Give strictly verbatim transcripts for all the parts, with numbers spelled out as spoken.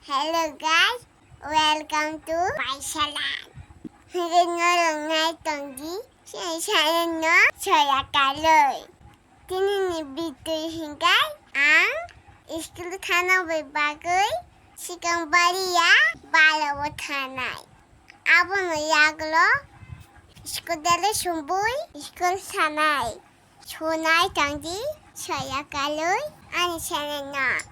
Hello guys, welcome to my channel. Hingke norok nai tongdi, chini channel no soya kaloi. Tini ni video hingke ang school thana bai bagwi sikang bari ya balo o thanai. Abono yaglo school dale sumbui school thanai. Sunai tangdi, soya kaloi, ani channel no.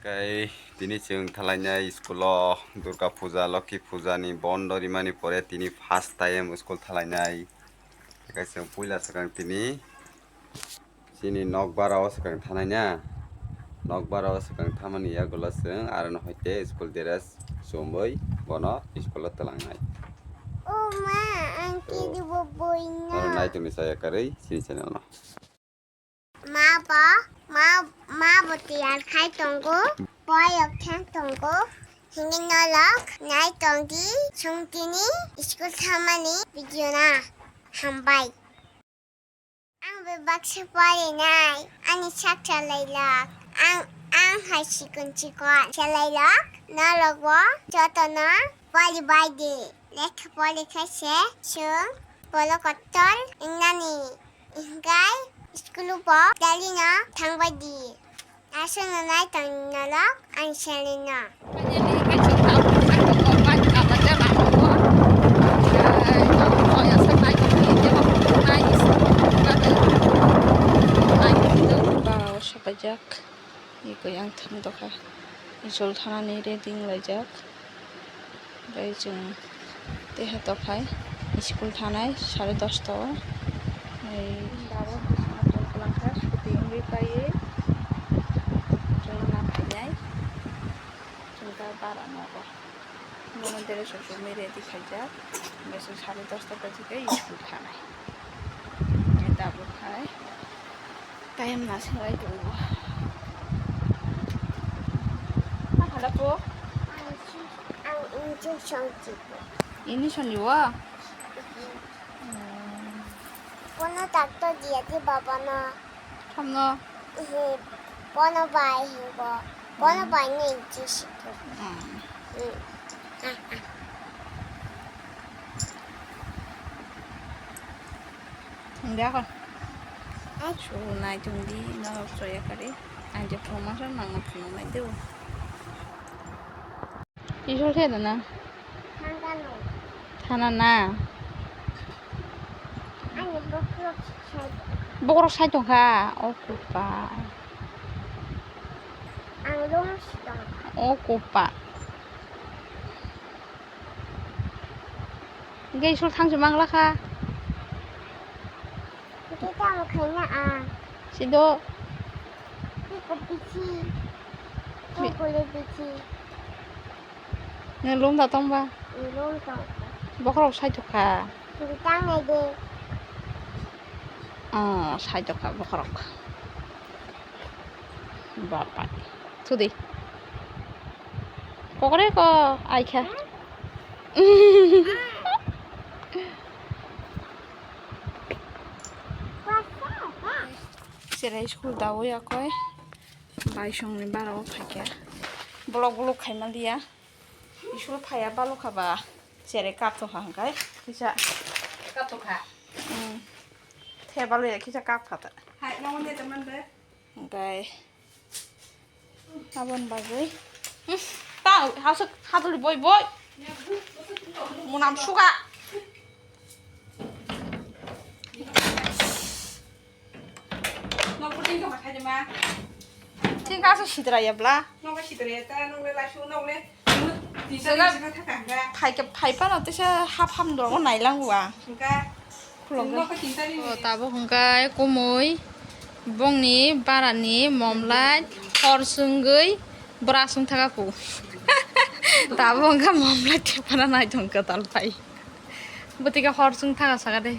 Kai tini chwng thalainai school o Durga Puja, Lokhi Puja ni bondo rimani pore tini first time school thalainai. Kai chwng puila swkang tini chini nokbar o swkang thanai na. Nokbar o swkang thamani yagulo chwng aro no hoite school dress chumui bono school o twlangnai. O ma, ang kiribo boina. Oro nai tongni saya karwi chini channel no. Ma bo, ma, ma bo tiyar khai tongo, boyok thang tongo, hini nolok nai tongdi, sungtini school thamani video na hambai. Ang bebak se porinai, ani sak chalailok. Ang, ang hai sikon sikon chalailok. Nolok bo jotono pori bai di. Lekha pori khe se chwng bolo kotor wngnani. Hingkai school bo dalino thangbai di. Aswk no nai tong nolok ang selino. Wow, sapajak. Iko yang thang dokha. School thanani ready wnglaijak. Bai chwng teha tokhai school thanai sare dosta o. Bai baba bwskango tong kwlangkha, swtwi wngwi paiwi chwngno na phainai. Chwng ta bara nogo. Bono dress rok chumui ready khaijak. Bai chwng sare dosta baji khe school thanai. Bai tabuk hai. Time na singlai tongo. Ma khala po? Ang injection chibo. Injection chibo? Bono doctor diya di baba no. Thamno? Ehe, bono bai hingo. Bono bai ni injection chibo. Mm. Mm. Ah, ah. Hindi ako. Ay. So, nai tong di, no, so ya kari. Ang je promotion mang mang phunuk nai do. Isol khe dana? Thangano. Thana na? Ani bokrok sai. Bokrok sai tong kha. O kupa. Ang rong si tong. O kupa. Hingke isol thangsi mangla kha. Hingke tamo khaina ang. Sido. Tiko bithi. Bi- Tongkole bithi. Nang lom da tong ba? Lom tong. Bokhorok sai tong kha. Hingke tangnai de. Oh, sai tong kha bokhorok. Bapai. Thudi. Kokore ko ai kha. Cherai school dawi akoi. Baisongni bara o phaikha. Bolok bolok khaima liya. School phaiya balokha ba. Cherai kaptho kha hwnkhe. Kisa. Kaptho kha. Hmm. Thebalo ya kisa kapkha ta. Hai, nang ne teman be. Hwnkhe. Aboni bagwi. Hmm, ta, hasuk, haduli boi, boi. Munam suga. Thik aswk sidra ya bla. Phai khe, phai phano tesa hap ham dorgo nailang bua. Khulogwi. O, tabuk hwnkhe kumui bongni barani momlai hor swngwi bwra swng thaka ku. Tabuk hwnkhe momlai tepana nai thung kwtal pai. Bwtwi khe hor swng thaka saka de.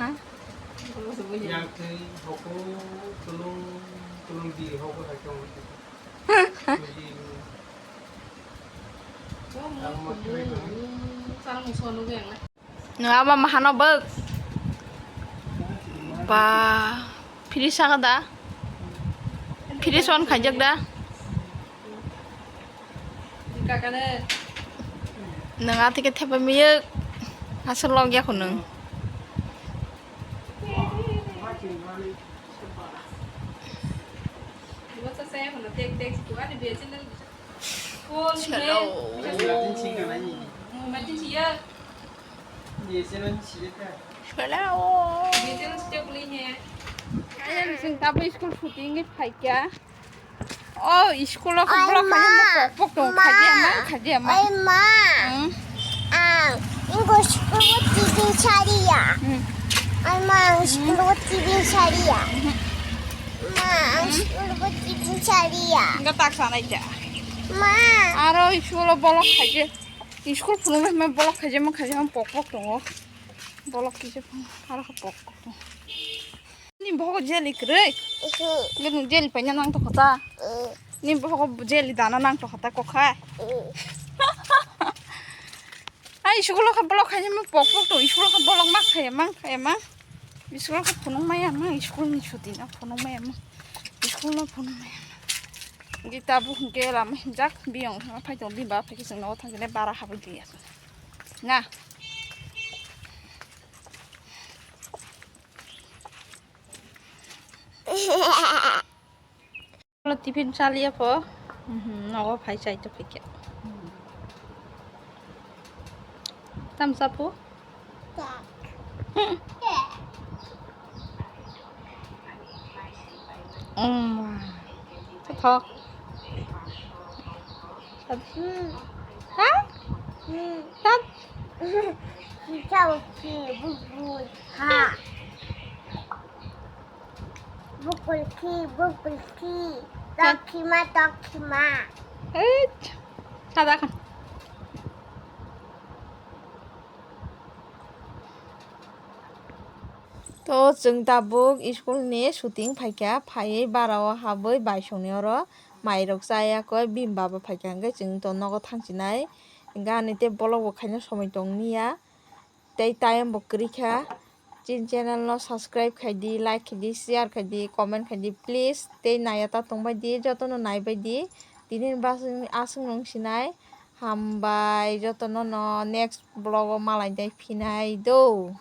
Ha? Yang twi hoko tulung, tulung di hoko hai tong. Nwng ama mahano bwk. Ba, phiri saka da? Tiri son khaijak da? Kakane. Nwng a theke thepai miyok. Aswk log ya kho nwng. Ibo sa saya kono tek tek tu ani biya chindel. Hello. Hello. Ayan, sing tabu school shooting ni phaikya. Oh, school o khe block khaina pok pok tong, khaidi ama, khaidi ama. Oi ma. Hmm. Ang, ingko school o tibin sariya. Hmm. Oi ma, ang school o tibin sariya. Hmm. Ma, ang school o tibin sariya. Enggak tak sana aja. Ma. Aro school o block khaidi. School phunuknai hwnba block khaijama khaijama pok pok tongo. Block kisa phung aro khe pok pok tongo. Ni bohogo jeli kwrwi. Isu. Nini jeli paina nang tokho ta. Mm. Ni bohogo jeli dana nang tokho ta kokha. Mm. Ai school khe block khaijama pok pok tongo. School khe block ma khaya mang khaya mang. School khe phunuk maya mang school ni chuti no phunuk maya mang. School no phunuk maya mang. Di tabuk hwnkhe lama himjak biyong thangna phai tongo bini baba phaikhe chwng nogo thangkhe bara habwi di. Na. Tiffin chaliya pho. Mhm, nogo phai chai to phikya. Tamsa pho. Umma. Thok. Ha? Tat. Bukul ki, bukul ki, bukul ki. Tat. Tokima, tokima. Eish. Sada khan. To chwng tabuk school ni shooting phaikha, phaiwi bara o habwi baisongni oro mairok chaya koi bini baba phaikha hwnkhe chwng to nogo thangchinai. Hwnkhe ani tei vlog bo khaina somoi tongya tei time bo kwrwikha. Chini channel no subscribe khaidi, like khaidi, share khaidi, comment khaidi please. Tei naiya ta tongbaidi, jotono naibaidi. Tini ni aswk nung sinai. Hambai jotono no next vlog o malai dai phinai do.